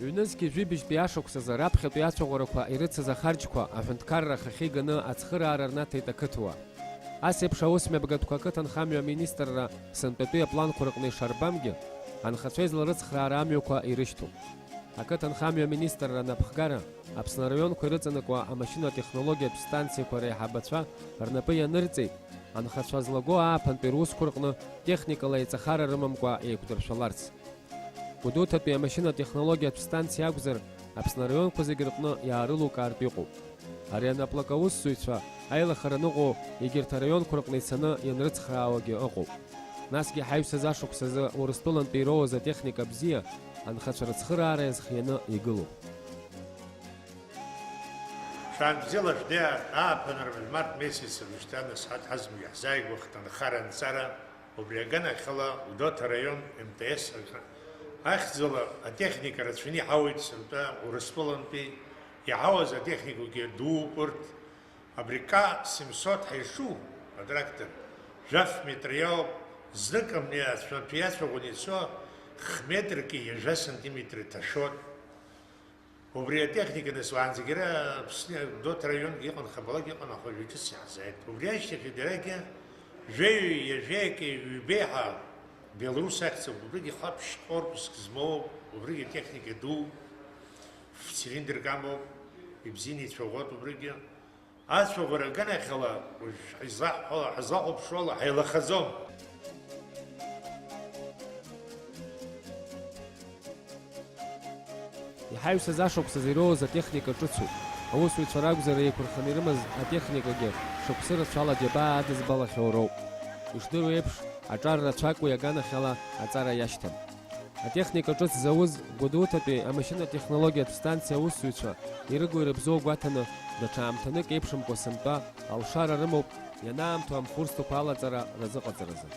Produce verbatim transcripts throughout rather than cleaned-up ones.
Ҩнызқьи жәибжьтәи ашықәсазы раԥхьатәи ацәаӷәарақәа ирыцыз ахарџьқәа аҳәынҭқарра ахахьы иганы ацхыраара рнаҭеит ақыҭауаа. Ас еиԥш аусмҩаԥгатәқәа ақыҭанхамҩа аминистрра сынтәатәи апланқәа рҟны ишарбамгьы, анхацәа изларыцхраара амҩақәа ирышьҭоуп. Ақыҭанхамҩа аминистрра анапхгара Аԥсны араионқәа ирыҵанакуа амашьынатә технологиатә станциақәа реиҳабацәа рнапы ианырҵеит, анхацәа злаго ааԥынтәи русқәа рҟны техникала еиҵахара рымамкәа еиқәдыршәаларц. Гәдоуҭатәи амашьынатә-технологиатә станциа акәзар, Аԥсны араионқәа зегьы рҟны иаарылукаартә иҟоуп. Ари анаплак аусзуҩцәа аилахара аныҟоу егьырҭ араионқәа рҟны ицаны ианрыцхраауагьы ыҟоуп. Насгьы ҳаҩсыз ашықәсазы Урыстәылантәи ироуз атехника бзиа анхацәа рыцхыраара иазхианы игылоуп. Шәаанбзиала шәдеиааит, ааԥынра март месяц рышьҭан асааҭ ҳазмҩа ҳзааигәахеит анхара анҵара. Убри аганахьала Гәдоуҭа араион М Т С ахьӡала атехника рацәаны иҳауеит сынтәа Урыстәылантәи, иҳауаз атехникагьы дууп урҭ. Абри К семьсот ҳәа ишу атрактор жәаф метр иоуп, знык амни ацәмаҭәа иацәаӷәаны ицо х-метрки ҩажәа сантиметр иҭашәоит. Убри атехника нас уаанӡагьы ара Аԥсны Гәдоуҭа араионгьы иҟан, Хабалагьы иҟан, аха уажәы ҿыц иаҳзааит. Убри ашьҭахь дарагьы жәаҩеи ҩажәеи акы ҩбеиҳа Белорус ахьӡуп, убригьы хәаԥшь корпуск змоуп, убригьы атехника ду, цилиндрк амоуп, ибзианы ицәаӷәоит убригьы. Ацәаӷәара аганахьала, уажә ҳизлаҳҳәо, ҳазлахәаԥшуала, ҳаилахаӡом. Иҳаҩсыз ашықәсазы ироуз атехника ҿыцуп. Аусзуҩцәа ракәзар, еиқәырханы ирымаз атехникагьы шықәсы рацәала џьабаа адызбалахьоу роуп. Ишдыру еиԥш, аҿар рацәак уи аганахьала аҵара иашьҭам. Атехника ҿыц зауз Гәдоуҭатәи амашьынатә технологиатә станциа аусзуҩцәа ирыгу-ирыбзоу гәаҭаны, даҽа аамҭанык еиԥшымкәа сынтәа алшара рымоуп ианаамҭоу амхурсҭақәа алаҵара разыҟаҵаразы.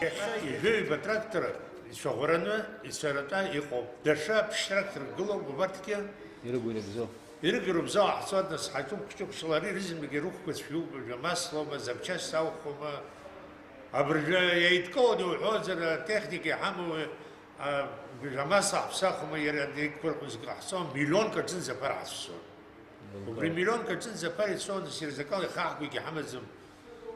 Иахьа ҩажәаҩба трактор ицәаӷәараны ицәаратәа иҟоуп. Даҽа ԥшь тракторк гылоуп, убарҭгьы ирыгу-ирыбзоу. Ирыгу-ирыбзоу ҟаҳҵоит, нас, ҳаҿуп хәҷы-хәҷыла, ари рызегьы рыхәқәа цәгьоуп, уажәы амаслоума, запчасть ауахома. Абыржәы еидкыланы иуҳәозар, атехника иҳамоу, а, уажәы амасла ҳаԥсахуама, иара деиқәырхо зегьы ҟаҳҵом, миллионк аҿынӡа аԥара ҳацәцоит. Убри миллионк аҿынӡа аԥара ицон, сирзакал ихаҳгогьы ҳамаӡам.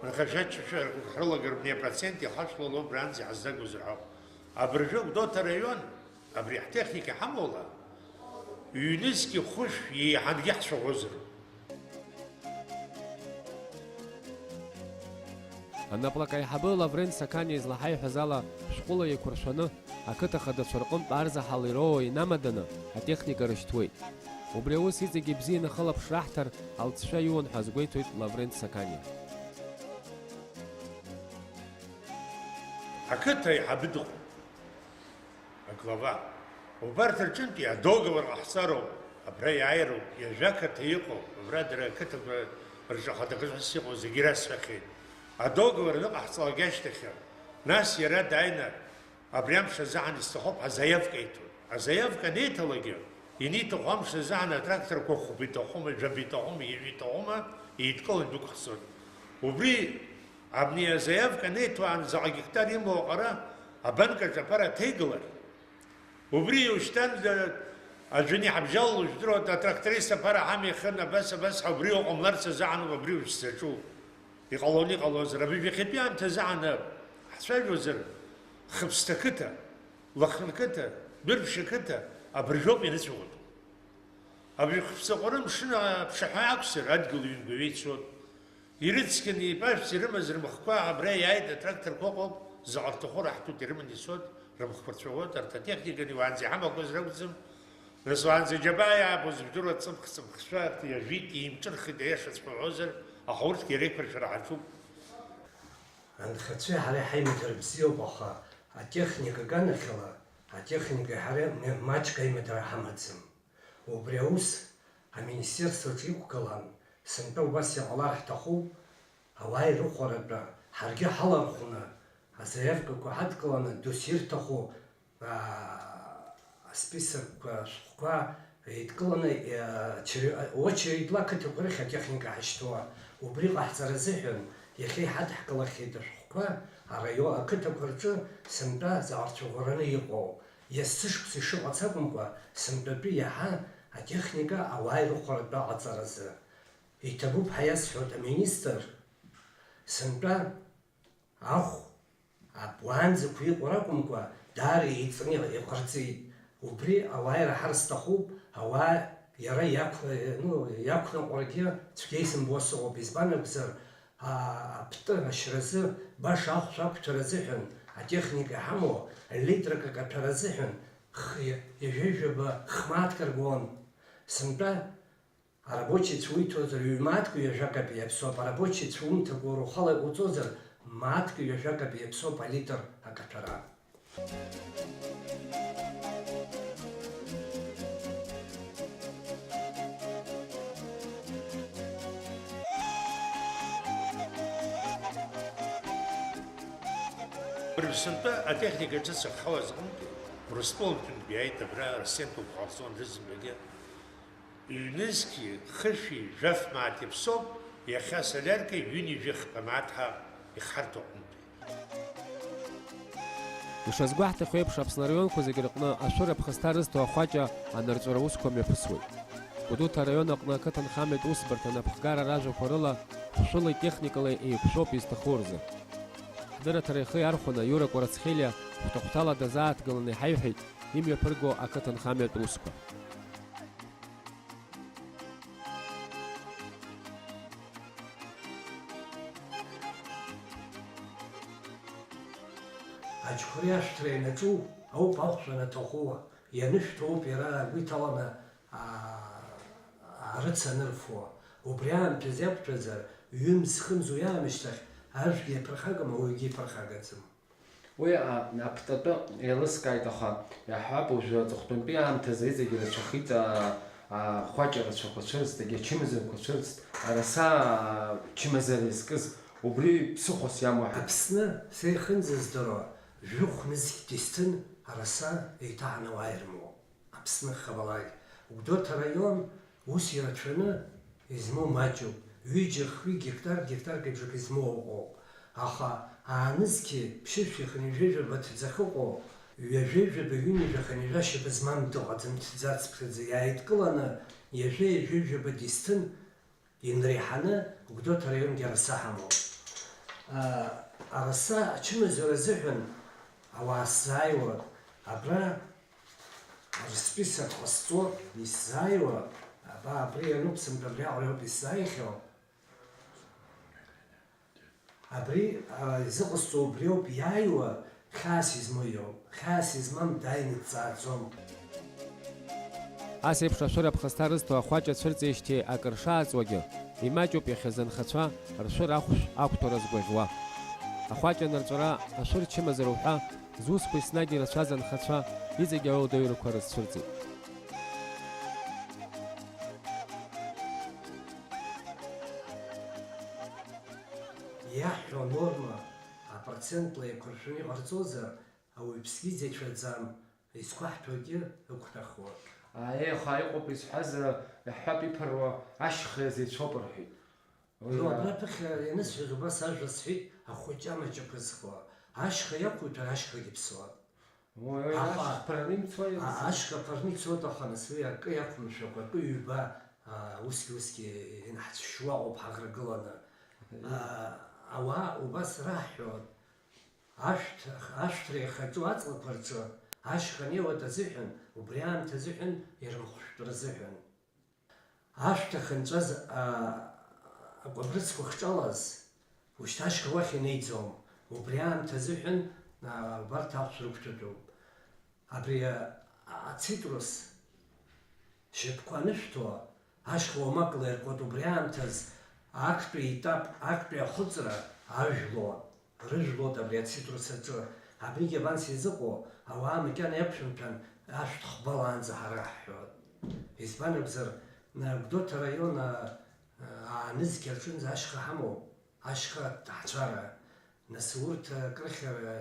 Нхашәачашәа ҳрылагар, абни апроцент иахашәлало абранӡа иҳаздагозар ҳәа. Абыржәы Гәдоуҭа араион, абри ҳтехника ҳамоула, ҩнызқьи хәышә еиҳангьы ҳцәаӷәозар. Анаплак аиҳабы Лаврент Сақаниа излаҳаиҳәаз ала, шәҟәыла еиқәыршәаны, ақыҭа хадацәа рҟынтә арзаҳал ироуа инамаданы атехника рышьҭуеит. Убри аус иҵегь ибзианы ахылаԥшра аҳҭар алҵшәа иуан ҳәа азгәеиҭоит Лаврент Сақаниа. Ақыҭа аиҳабы дыҟоуп, аглава. Убарҭ рҿынтәи адоговор ҟаҳҵароуп, абра иааироуп, ҩажәа қыҭа иҟоуп, абра дара ақыҭақәа рҿы ахадахысыс иҟоу зегьы расҳәахьеит. Адоговор аныҟаҳҵалак ашьҭахь, нас иара дааины, абри амш азыҳәан исҭахуп ҳәа азаиавка иҭоит. Азаиавка анеиҭалакгьы, ианиҭаху амш азыҳәан атракторқәа хәба иҭахума, жәаба иҭахума, ҩажәа иҭахума, еидкыланы идәықәҳҵоит. Убри абни азаиавка анеиҭо аан заҟа гектар имоу аҟара абанк аҿы аԥара ҭеигалар, убри уажәшьҭан, аӡәы иҳабжьалало жәдыруа атракторист аԥара ҳамихын, абас, абас ҳәа убри уҟамларц азыҳәан убри уажә сзаҿу. Иҟалон, иҟалозар, абыржәы иахьатәи аамҭазы ааны ҳцәажәозар, Хыԥсҭа қыҭа, Лыхны қыҭа, Дәырԥшьа қыҭа абыржәоуп ианыцәаӷәатәу. Абри Хыԥсҭаҟәара мшын аԥшаҳәа акәзар, адгьыл ҩынтә ҩеицәоуп. Ирыцқьаны ипашәӡа ирымаз рымхқәа абра иааит, атракторқәа ыҟоуп, заҟа рҭаху раҳҭоит, ирыманы ицоит, рымхқәа рцәаӷәоит, арҭ атехниканы уаанӡа иҳамақәаз ракәӡам. Нас уаанӡа џьабаа иаабоз жәдыруа ҵымх-ҵымхцәа ҩажәит, еимҿырхит, аиашаҵәҟьа уҳәозар, аха урҭгьы реиқәыршәара ҳаҿуп. Анхацәеи ҳареи ҳаимадара бзиоуп, аха атехника аганахьала, атехникеи ҳареи ма-, маҷк аимадара ҳамаӡам. Убри аус аминистерствоаҿы иқәгылан, сынтәа убас иҟалар ҳҭахуп, ауаа ирыхәаратәы ҳаргьы ҳалархәны, азаиавкақәа ҳадкыланы, досир рҭаху, аа, асписокқәа, ашәҟәқәа Еидкыланы, иа-, чаҩ-, очередла ақыҭақәа рахь атехника ҳашьҭуа. Убри ҟаҳҵара азыҳәан, иахьа иҳадҳкылахьеит ашәҟәқәа, араион ақыҭақәа рҿы сынтәа заарцәаӷәараны иҟоу. Иассышықәса ишыҟац акәымкәа, сынтәатәи иаҳа атехника ауаа ирыхәаратәы аҟаҵаразы. Иҭабуп ҳәа иасҳәоит аминистр, сынтәа ахә, аб-, уаанӡақәа иҟоу ракәымкәа, даара еиҵаны иҟарҵеит. Убри ауаа ираҳар сҭахуп, ауаа иара иақәна-, ну, иақәныҟәаргьы цәгьа исымбо сыҟоуп, избан акәзар, а-, аптны ашьразы, баша ахәшә ақәҭәара азыҳәан атехника иҳамоу, литрак акаҭәара азыҳәан х-, ҩажәа-ҩажәаба хмааҭк ргон. Сынтәа Арабочицәа уиҭозар, ҩ-мааҭк ҩажәа капеи иаԥсоуп, арабочицәа умҭакәа урахәала иҟауҵозар, мааҭк ҩажәа капеи иаԥсоуп алитр акаҭәара. Рыԥсынтәы атехника ҿыц ахьҳауаз аҟынтәи, Урыстәылатәынтә иааит абра Арсен Ҭоуԥхарсон рызынтәагьы. Ҩнызқьи хышәи жәаф мааҭ иаԥсоуп, иахьа асолиарка ҩынҩажәи хԥа мааҭ ҳәа ихҳарҭо аҟынтәи. Ишазгәаҳҭахьоу еиԥш, Аԥсны араионқәа зегьы рҟны ашәыра аԥхасҭа рызҭо ахәаҷа анырҵәара аусқәа мҩаԥысуеит. Гәдоуҭа араион аҟны ақыҭанхамҩатә усбарҭа анапхгара ражәақәа рыла, хәшәылеи техникалеи еиқәшәоуп изҭаху рзы. Ҳдырраҭара ихы иархәаны Иура Кәарацхелиа хәҭа-хәҭала дазааҭгыланы иҳаиҳәеит имҩаԥырго ақыҭанхамҩатә усқәа. Аџьқәреи ашәҭреи анаҿу ауп ахәшә анаҭаху, ианышәҭо ауп иара агәы иҭаланы, аа, аарыцанырфуа. Убри аамҭазы иақәтәазар, ҩымз-хымз уи аамышьҭахь ажәгьы иаԥырхагам, ауаҩгьы иԥырхагаӡам. Уи, а, аԥҭатәы еилыскааит, аха иаҳҳәап, уажәы аҵыхәтәантәи аамҭазы иҵегьы рацәахеит, а, ахәаҷа рацәақәа цәырҵт, егьи ачымазарақәа цәырҵт, араса, а, чымазара иазкыз, убри ԥсыхәас иамоу ҳәа. Аԥсны, са ихынӡаздыруа, жәохә нызқь дисҭын, араса еиҭаҳаны ауаа ирымоуп. Аԥсны хабалак, Гәдоуҭа араион ус ирацәаны измоу маҷуп, ҩыџьа-хҩы гектар, гектарк еиԥш акы измоу ыҟоуп. Аха аанызқьи ԥшьышәи хынҩажәижәаба ҭӡахь ыҟоу, ҩажәижәаба, ҩынҩажәа, хынҩажәа шьапы змам дыҟаӡам, ҭӡац ԥхьаӡа иааидкыланы, ҩажәа, ҩажәижәаба дисҭын, инреиҳаны Гәдоуҭа араионгьы араса ҳамоуп. А, араса ачымазара азыҳәан ауаа сзааиуа, абра рсписок ҟасҵо, исзааиуа, аба, абри иануп, сынтәа абриаҟара иоуп исзааихьоу. Абри, а, изыҟасҵо убриоуп, иааиуа, хьаас измоу иоуп, хьаас измам дааины дҵааӡом. Ас еиԥш ашәыра аԥхасҭа рызҭо ахәаҷа цәырҵижьҭеи акыр шааҵуагьы, имаҷуп иахьазы анхацәа ршәыра ахәшә ақәҭәара згәаӷьуа. Ахәаҷа анырҵәара, ашәыр чымазара уҳәа, зусқәа еснагь ирацәаз анхацәа иҵегь ауадаҩрақәа рызцәырҵит. Иаҳҳәо анорма апроцентла еиқәыршәаны иҟарҵозар, ауаҩԥсгьы изеицәаӡам, изқәаҳҭогьы ықәнахуа. Аиеи, аха иҟоуп изҳәаз, иаҳҳәап, иԥыруа ашьха иазеицәоуп рҳәеит. Уи, ну, а, абра ԥыхьа ианысҳәаз убас ажәа сҳәеит, ахәыҷы амаҷ ақәызхуа. Ашьха иақәуҭәар, ашьхагьы ԥсуа. Уи, уи, аха ашьха ԥырны имцуа, а, иацы- ашьха ԥырны ицоит, аха нас уи акы иақәымшәакәа, акы ҩба, а, усгьы-усгьы инаҳцәшьуа ыҟоуп ҳаӷрагыланы. Мгм. А, ауаа убас раҳҳәон, ашәҭ-, ашәҭра иахьаҿу аҵлақәа рҿы ашьха анеиуа азыҳәан, убри аамҭа азыҳәан ирымхәшәтәра азыҳәан. Ашәҭ ахьынҵәаз, а, акәабрыцқәа хҿалаз, ушьҭа ашьха уахь инеиӡом. Убри аамҭа азыҳәан, а, убарҭ ахәшә рықәҭәатәуп. Абри, а, ацитрус шьапқәа анышәҭуа, ашьха уамакла иркуеит. Убри аамҭаз актәи етап, актәи ахәыцра ажәло. Рыжәлоит абри ацитрус аҿы. Абригьы абанс изыҟоу, ауаа макьана иақәшәымҭәан, ашәҭ хбалаанӡа ҳара ҳҳәоит. Избан акәзар, Гәдоуҭа араион, а, а, аанызқь аҿынӡа ашьха ҳамоуп, ашьха аҭаҳцәара. Нас урҭ акрыхьыр, а,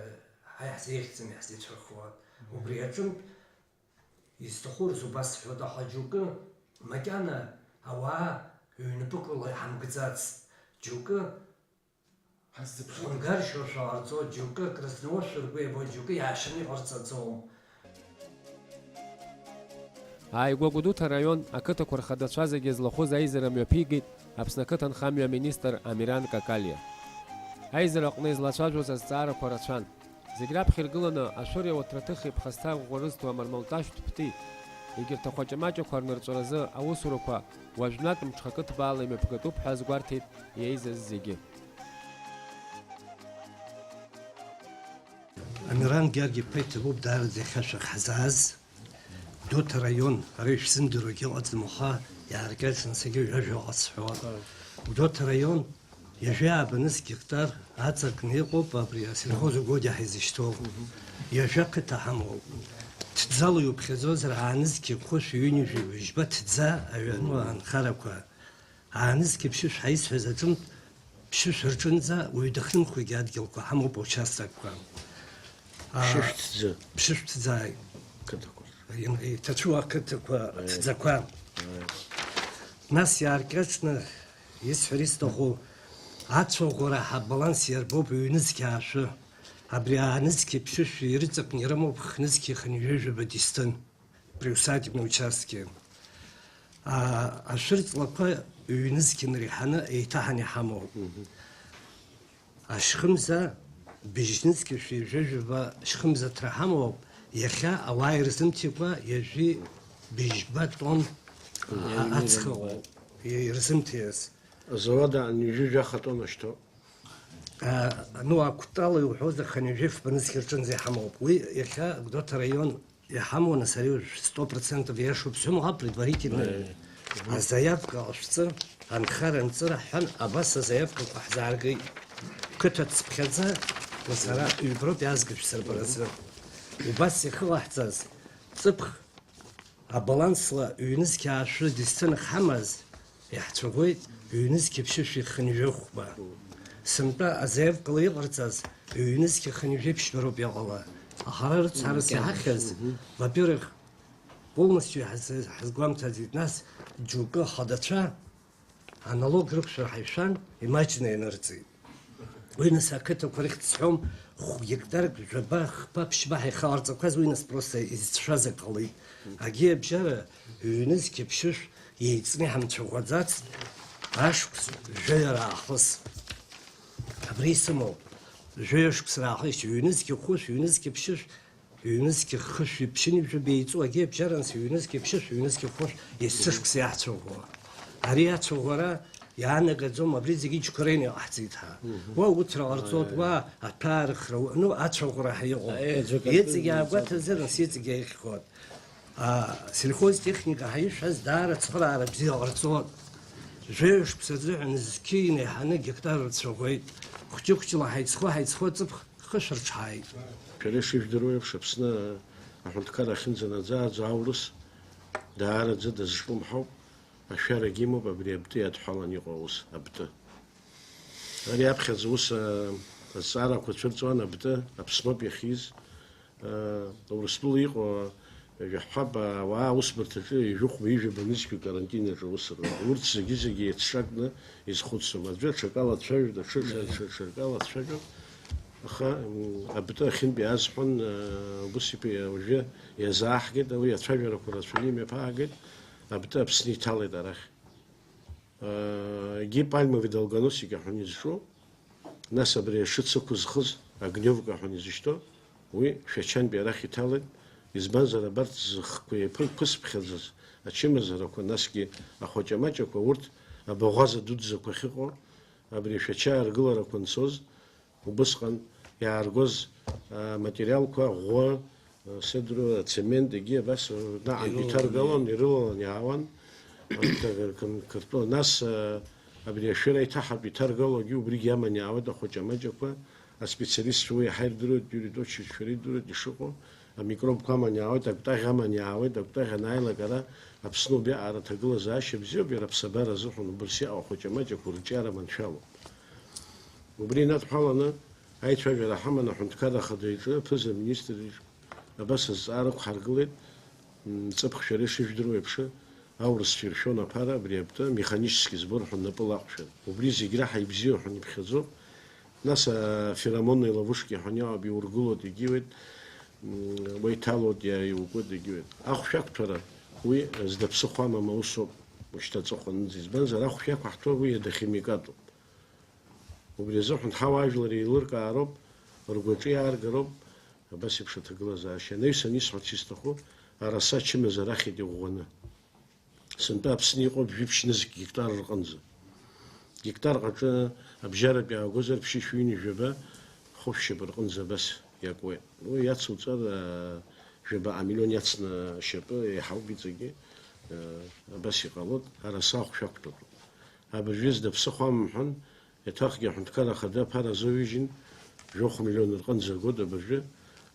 ҳа иаҳзеиӷьӡам, иаҳзеицәырхуа. Убри аҿынтә Изҭаху рзы убас сҳәоит, аха џьоукы макьана ауаа ҩнапыкла иҳамгӡацт, џьоукы Ҳаззыԥшит. Хәынгаршьоушәа ҟарҵо, џьоукы акрызныуашәа ргәы иабоит, џьоукы иаашаны иҟарҵаӡом. Ааигәа Гәдоуҭа араион ақыҭақәа рхадацәа зегьы злахәыз аизара мҩаԥигеит Аԥсны ақыҭанхамҩа аминистр Амиран Какалиа. Аизара аҟны излацәажәоз азҵаарақәа рацәан. Зегь раԥхьа иргыланы ашәыри ауаҭраҭыхи ԥхасҭа ӷәӷәа рызҭо амармалташәҭ ԥти, егьырҭ ахәаҷамаҷақәа рнырҵәаразы аусурақәа уажәнатә мҽхакы ҭбаала имҩаԥгатәуп ҳәа азгәарҭеит иеизаз зегьы. Амиран Георги-иԥа иҭабуп даараӡа иахьа шәахь ҳзааз. Гәдоуҭа араион, ара ишәзымдыруагьы ыҟаӡам, аха иааркьаҿны саргьы ҩажәа ҟасҳәауа. Гәдоуҭа араион ҩажәа ааба нызқь гектар аҵакны иҟоуп абри асельхоз угодиа ҳаизышьҭоу. Ҩажәа қыҭа ҳамоуп. Ҭӡала иуԥхьаӡозар, аа нызқь хәышә ҩынҩажәи жәба ҭӡа аҩану анхарақәа. Аанызқьи ԥшьышә ҳаисҳәаз аҿынтә ԥшьышә рҿынӡа уаҩ дахьнымхуагьы адгьылқәа ҳамоуп, аучасткқәа. Аа, ԥшьышә ҭӡы. Ԥшьышә ҭӡааит. Қыҭақәа. Им-, иҭацәу ақыҭақәа, аиеи, ҭӡақәа. Аиеи. Нас иааркьаҿны исҳәар исҭаху, ацәаӷәара ҳабаланс иарбоуп ҩнызқь аашәы. Абри аанызқьи ԥшьышәи ирыҵакны ирымоуп хнызқьи хынҩажәаба дистын. Приусадебный участки. А, ашәырҵлақәа ҩнызқьны иреиҳаны еиҭаҳаны иҳамоуп. Мгм. Ашьхымза быжьнызқьи шәи жәаҩа жәаба шьхымзаҭра ҳамоуп, иахьа ауаа ирзымҭикәа ҩажәи быжьба тонн, а, ацха ыҟоуп ирзымҭиз. Азауад аан ҩажәи жәаха тонн ашьҭоуп. А, ну, акәтала иуҳәозар, хынҩажәи фба нызқь рҿынӡа иҳамоуп. Уи иахьа Гәдоуҭа араион иҳамоу, нас ари уажә сто процентов иашоуп сҳәом, аха предварительно, э, азаиавка ҟашәҵа, анхара анҵыра ҳҳәан, абас азаиавкақәа ҳзааргеит. Қыҭа цыԥхьаӡа, нас ара ҩброуп иаазгаз шәсырбаразы. Убас иахылаҳҵаз ҵыԥх Абалансла ҩнызқь аашәы десятинак ҳамаз, иаҳцәаӷәеит ҩнызқь ԥшьышәи хынҩажәи хәба. Сынтәа азаиавкала иҟарҵаз ҩнызқь хынҩажәи ԥшьба роуп иҟала. Аха ара рыцҳарас иҳахьыз, во-первых, полностью иҳаз-, ҳазгәамҭаӡеит, нас џьоукы ахадацәа, Аналог рықәшәар ҳаишәан, имаҷны ианырҵеит. Уи нас ақыҭақәа рыхьӡ сҳәом, хә-, гектарк жәаба, хԥа, ԥшьба ҳаихаларҵақәаз, уи нас просто изцәшәаз ак ҟалеит. Агьи абжьара ҩнызқь ԥшьышә еиҵны иҳамцәаӷәаӡацт ашықәс жәаҩа раахыс. Абри исымоуп. Жәаҩа шықәс раахыс ҩнызқь хәышә, ҩнызқь ԥшьышә, Ҩнызқь хышәи ԥшьынҩажәи беиҵу агьи абжьаранӡа ҩнызқь ԥшьышә, ҩнызқь хәышә есышықәса иаҳцәаӷәо. Ари ацәаӷәара иаанагаӡом, абри зегьы џьқәреины иҟаҳҵеит ҳәа. Уа уҭра ҟарҵоит, уа аҭәаарыхра, уа, ну, ацәаӷәара ҳәа иҟоуп. Иҵегь аагәаҭазар, нас иҵегь еиӷьхоит. А, сельхозтехника ҳәа ишәҳәаз даара ацхыраара бзиа ҟарҵоит. Жәаҩа шықәса рзыҳәан зқьы инеиҳаны гектар рцәаӷәеит. Хәҷы-хәҷыла ҳаиҵхо, ҳаиҵхо ҵыԥх Хышә рыҽҳааит. Шәара ишыжәдыруа еиԥш, Аԥсны аҳәынҭқарра ахьынӡанаӡааӡо аурыс даараӡа дазҿлымҳауп, ашәарагьы имоуп абри абты иадҳәалан иҟоу аус, абты. Ари аԥхьаӡа ус, а, азҵаарақәа цәырҵуан, абты Аԥсноуп иахьиз, а, Урыстәыла иҟоу Жәаҳәап, ауаа аусбарҭаҿы ҩажәихәба ижәаба нызқьҩык карантин аҿы аус руеит. Урҭ зегьы-зегьы еицҿакны изхәыцуам. Аӡәы аҽакала дцәажәоит, аҽы ҽа-, ҽа-, ҽакала дцәажәоит. Аха, м, абты ахьынтә иаазҳәон, э, убыс иԥ-, уажәы иазааҳгеит, уи ацәажәарақәа рацәаны имҩаԥаагеит, абты Аԥсны иҭалеит арахь. Егьи пальмовый долгоносик иаҳәон изҿу, нас абри ашыц ықәызхыз огневка ҳәа изышьҭоу, уи Шәачантәи арахь иҭалеит, избанзар абарҭ зыхқәа еиԥырԥысԥхьаӡаз ачымазарақәа, насгьы ахәаҷамаҷақәа урҭ абаӷәаза дуӡӡақәа ахьыҟоу, абри Шәача аргыларақәа анцоз, Убысҟан иааргоз, а, аматериалқәа, ӷәы, а, седру, ацемент, егьи абас, а, наҟ ирылалан иҭаргалон, иаауан. Ирылалан иаауан. Урҭ, а, кын-, кыртәы. Нас, а, абри ашәыра иҭаҳартә иҭаргалогьы убригь иаман иаауеит ахәаҷамаҷақәа. Аспециалистцәа уи иаҳа ирдыруеит, Иури Тотчич, шәара идыруеит, ишыҟоу. Амикробқәа аман иаауеит, акәтаӷь аман иаауеит, акәтаӷь анааилак ара Аԥсны убриаҟара аҭагылазаашьа бзиоуп, иара аԥсабара азыҳәан убырс иҟоу ахәаҷамаҷақәа рҿиара маншәалоуп. Убри инадҳәаланы аицәажәара ҳаман аҳәынҭқарра ахада иҿы аԥыза-министр иҿы абас азҵаара ықәҳаргылеит, М, ҵыԥх шәара ишыжәдыруа еиԥш, аурысцәа иршәон аԥара, абри атәы механический сбор ҳәа напыла аҟәшәан. Убри зегь раҳа ибзиоу ҳәа иԥхьаӡоуп. Нас аферомонные ловушки ҳәа иҟоуп, иургылоит, егьиуеит, м, уа иҭалоит, иа-, иукуеит, егьиуеит. Ахәшә ақәҭәара, уи зда ԥсыхәа амам аусоуп, ушьҭа аҵыхәанынӡа. Избанзар, ахәшә иақәаҳҭәо уи иада химикатуп. Убри азыҳәан ҳауаажәлар еилыркаароуп, ргәаҿы иааргароуп абас еиԥш аҭагылазаашьа. Анаҩсан исҳәарц исҭаху, араса ачымазара ахьеит иӷәӷәаны. Сынтәа Аԥсны иҟоуп жәиԥшь нызқь гектар рҟынӡа. Гектар ҟаҿы абжьаратә иаагозар ԥшьышәи ҩынҩажәаба хәышәшьапы рҟынӡа абас иакуеит. Уи иацуҵар, аа, жәабаҟа миллион иацны ашьапы еиҳауп иҵегьы, аа, абас иҟалоит, араса ахәшә ақәтәоуп. Абыржәы зда ԥсыхәа амам ҳәан, еиҭахгьы аҳәынҭқар ахада аԥара азоуижьын, жәохә миллион рҟынӡа агоит абыржәы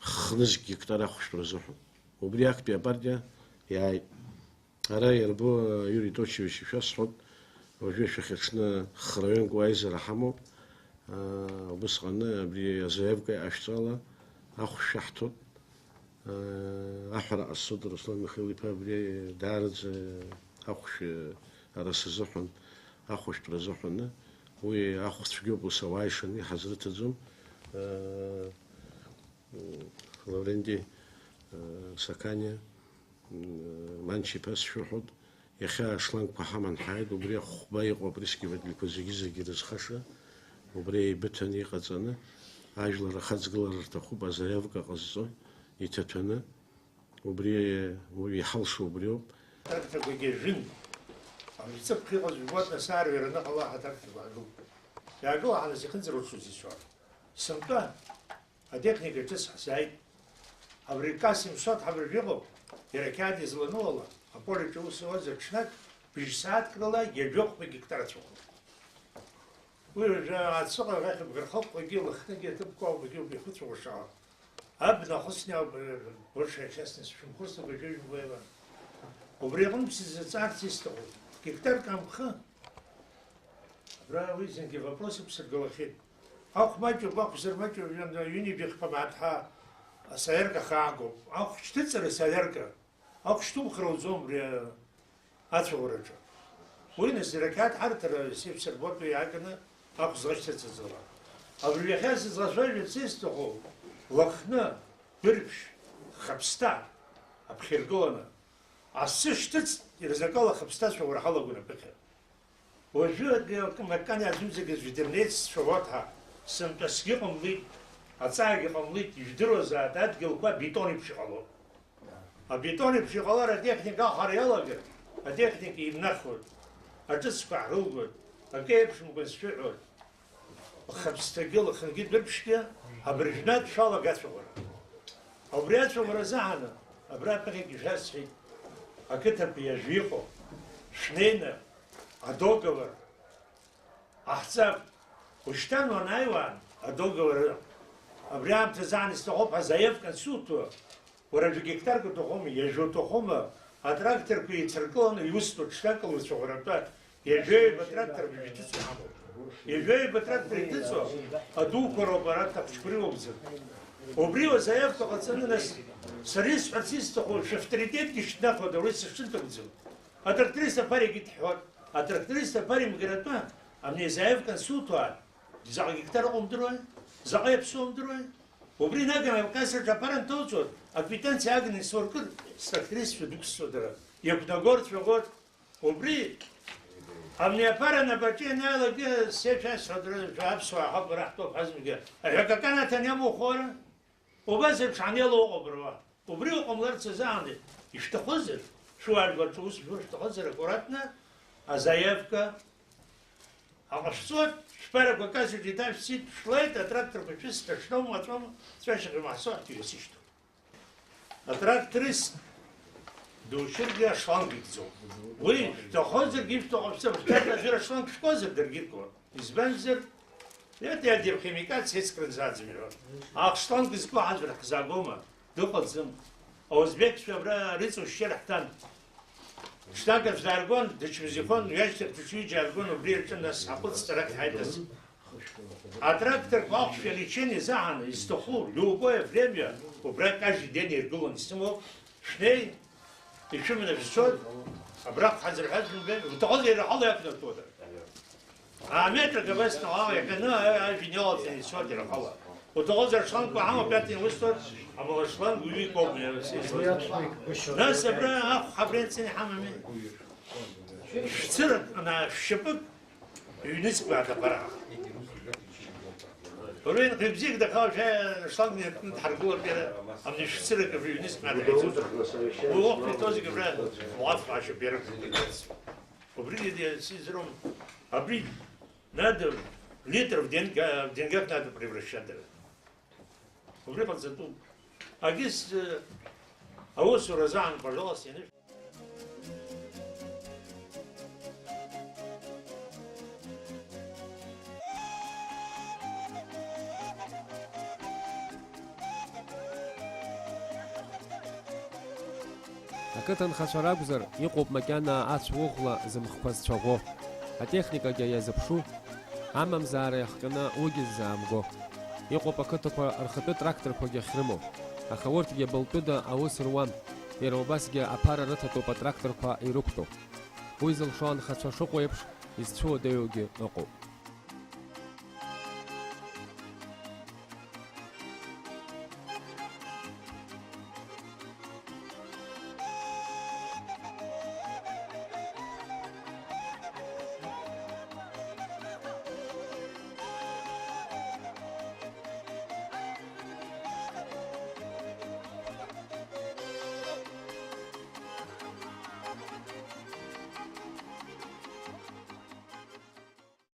хнызқь гектар ахәшәтәра азыҳәан. Убри актәи апартиа иааит. Ара иарбоу, Юрий Точевич, ишәасҳәоит, уажәы шәахьаҽны храҩынк уа аизара ҳамоуп. Аа, убысҟаны абри азаиавка иҟашәҵала ахәшә шәаҳҭоит. Аҳәара ҟасҵоит, Руслан Михаил-иԥа абри даараӡа ахәшә, ара сазыҳәан ахәышәтәра азыҳәаны, уи ахә цәгьоуп, ус ауаа ишаны иҳазрыҭаӡом. Лавренти Саканиа, Манча-иԥа, сшәырҳәоит, иахьа ашлангқәа ҳаман ҳааит, убри ахәба иҟоу апрыскивательқәа зегьы-зегьы ирызхаша, убри еибыҭаны иҟаҵаны, ажәлар ахаҵгылара рҭахуп, азаиавка ҟазҵо, иҭаҭәаны, убри уаҩ иҳалшо убриоуп. Атракторқәагьы жәын. Абри ҵыԥх иҟаз жәбоит, нас аарҩараны ҟала атракторқәа аагылт. Иаагыла ҳанас ихынҵыр уҽузицәа. Сынтәа атехника ҿыц ҳзааит. Абри К семьсот ҳабыржә иҟоуп, иара ақьаад изланылала, аполеҿы аус ауазар ҽнак, бжь сааҭк рыла ҩажәохәба гектар ацәыхәлоуп. Уи уажәы ацәыҟаҩ ахьыбгархықәҟагьы лыхныгьы аҭыԥқәа убагьы убихыцәаӷәашала. Абна ахысни ауп, большая часть нас шәымхәыцтәуп, ҩажәи жәбаҩла. Убри аҟынтә сзыҵаарц исҭаху, гектарк амхы. Абра уи зынгьы вопрос ықәсыргылахьеит. Ахә маҷуп, ахә зырмаҷу, ҩынҩажәи хԥа мааҭ ҳа асаиарка хаагоуп. Ахә шьҭыҵра саиарка. Ахә шьҭумхра уӡом абри ацәаӷәараҿы. Уи нас, ракьаҭ ҳарҭара сеиԥсырбоит уи иааганы ахә злашьҭыҵыҵала. Абри иахьа сызлацәажәарц исҭаху, Лыхны, Дәырԥшь, Хаԥсҭа, аԥхьа иргыланы, асы шьҭыҵт, ирзакала Хаԥсҭа ацәаӷәара ҳалагон аԥыхьа. Уажәы акы, акы макьана иазымзагаз жәдырнеит сцәаӷәаҭа, сынтәа сгьы ҟамлеит, аҵаагьы ҟамлеит, ижәдыруазааит, адгьылқәа бетон еиԥш иҟалоит. Абетон еиԥш иҟалар атехника ахара иалагар, атехника имнахуеит, аҿыцқәа ҳрылгоит, акы еиԥшымкәан сшәыҳәоит. Хаԥсҭагьы, Лыхнгьы, Дәырԥшьгьы абыржәнатә шәалага ацәаӷәара. Убри ацәаӷәара азыҳәаны, абра аԥыхьагьы шәасҳәеит, ақыҭақәа иажәа иҟоу, шәнеины, адоговор ҟаҳҵап. Ушьҭан уанааиуа, адоговор, абри аамҭазы аан исҭахуп ҳәа заявка ансуҭо, уара жәа гектарк уҭахума, ҩажәа уҭахума, атракторқәа еицыркыланы иусҭоит ҽнакала уцәаӷәаратәы, ҩажәаҩба трактор бжьҭыцо ҳамоуп. Ҩажәаҩба трактор иҭыҵуа адуқәа роуп, ара ахәыҷқәа рылоуп. Убри уа заявка ҟаҵаны, нас, сара исҳәарц исҭаху, шәавторитетгьы шьҭнахуеит, уи сышынҭагӡам. Атракторист аԥара егьит ҳҳәоит. Атракторист аԥара имгаратәы, абни азаявка ансуҭо, заҟа гектар ыҟоу умдыруеи? Заҟа иаԥсоу умдыруеи? Убри наганы Кавказаҿ аԥара анҭауҵо, аквитанциа агны исуркыр, страктористцәа дәықәсҵо дара. Иақәнагоит, цәаӷәоит. Убри, абни аԥара набаҿы ианааилак, сеиԥш асҳәоит, шәа аԥсуаа ҳауп, ара ҳтәоуп ҳазмгьы. Аҳәа какан аҭан иамоу хора? Убас еиԥш ҳанеило ыҟоуп руа. Убри уҟамларц азыҳәан ишәҭахызар, шәуаажәларҿы ус шәур шәҭахызар, аккуратно азаиавка аҟашәҵоит, шәԥарақәа касаҿ иҭашәҵеит, шәлеит, атракторқәа шәысҭа шәнаума, ацәоума, ҵәашьа ҟамаҳҵо, ҳҭыҩ иасышьҭоуп. Атракторист душьыргьы ашланг икӡом. Уи шәҭахозаргьы ишәҭаху шәцап, шәҭахар аӡәыр ашланг шәкуазар, даргьы иркуан. Избанзар, иаҭ иадирхимикациа ицкрынӡа аӡмҩа. Ашланг зку ҳаӡәыр ҳзаагома? Дыҟаӡам. Аузбекцәа абра рыҵушьшьыр ҳҭан. Ҽнак аӡә дааргон, дычмазаҩхон, ҩашьҭахь даҽа ҩыџьа ааргон, убри аҿы нас ҳаҟәыҵт, арахь ҳаиҭаз. Атракторқәа ахәшә лечение заҳаны, изҭаху, любое время, убра каждый день иргылон, исымоуп, шәнеи, Ишәыманы шәцоит, абраҟ ҳазырҳәаз шәымбеи, уҭахозар ирахала иақәнартәода? Аметрак абас наҟ-ааҟ иахьаны, ажәҩан иалаҵаны ицоит ирахала. Уҭахозар ашлангқәа ҳамоуп, иаҭәаны иусҭоит, амала ашланг уаҩы икоуп, иара сеицуазар. Нас абра ахә ҳабра ианцаны иҳамами? Шәцырак, ана, шәшьапык ҩнызқьуааит абарҭ. Уара инхаҩ бзиак дахьоу, шәа ашланг инаркны дҳаргылап иара, абни шәцырак абри ҩнызқьуааит ҳаицуп. Уи уахь итозик абра уаф ашьапы иаркны. Убригьы сизром. Абри надо литр в деньга-, в деньгах надо превращать. Убри ҟаҵатәуп. Агьыс, э, аусура азаан, пожалуйста, ианыш-. Ақыҭанхацәа ракәзар, иҟоуп макьана ацә уӷәла зымхқәа зцәаӷәо. Атехникагьы иазыԥшу, амамзаара иахҟьаны уигьы ззаамго. Иҟоуп ақыҭақәа рхатәы тракторқәагьы ахьрымоу, аха урҭгьы былтәыда аус руам, иара убасгьы аԥара рыҭатәуп атракторқәа ирықәтәоу. Уи зылшо анхацәа шыҟоу еиԥш, изцәыуадаҩугьы ыҟоуп.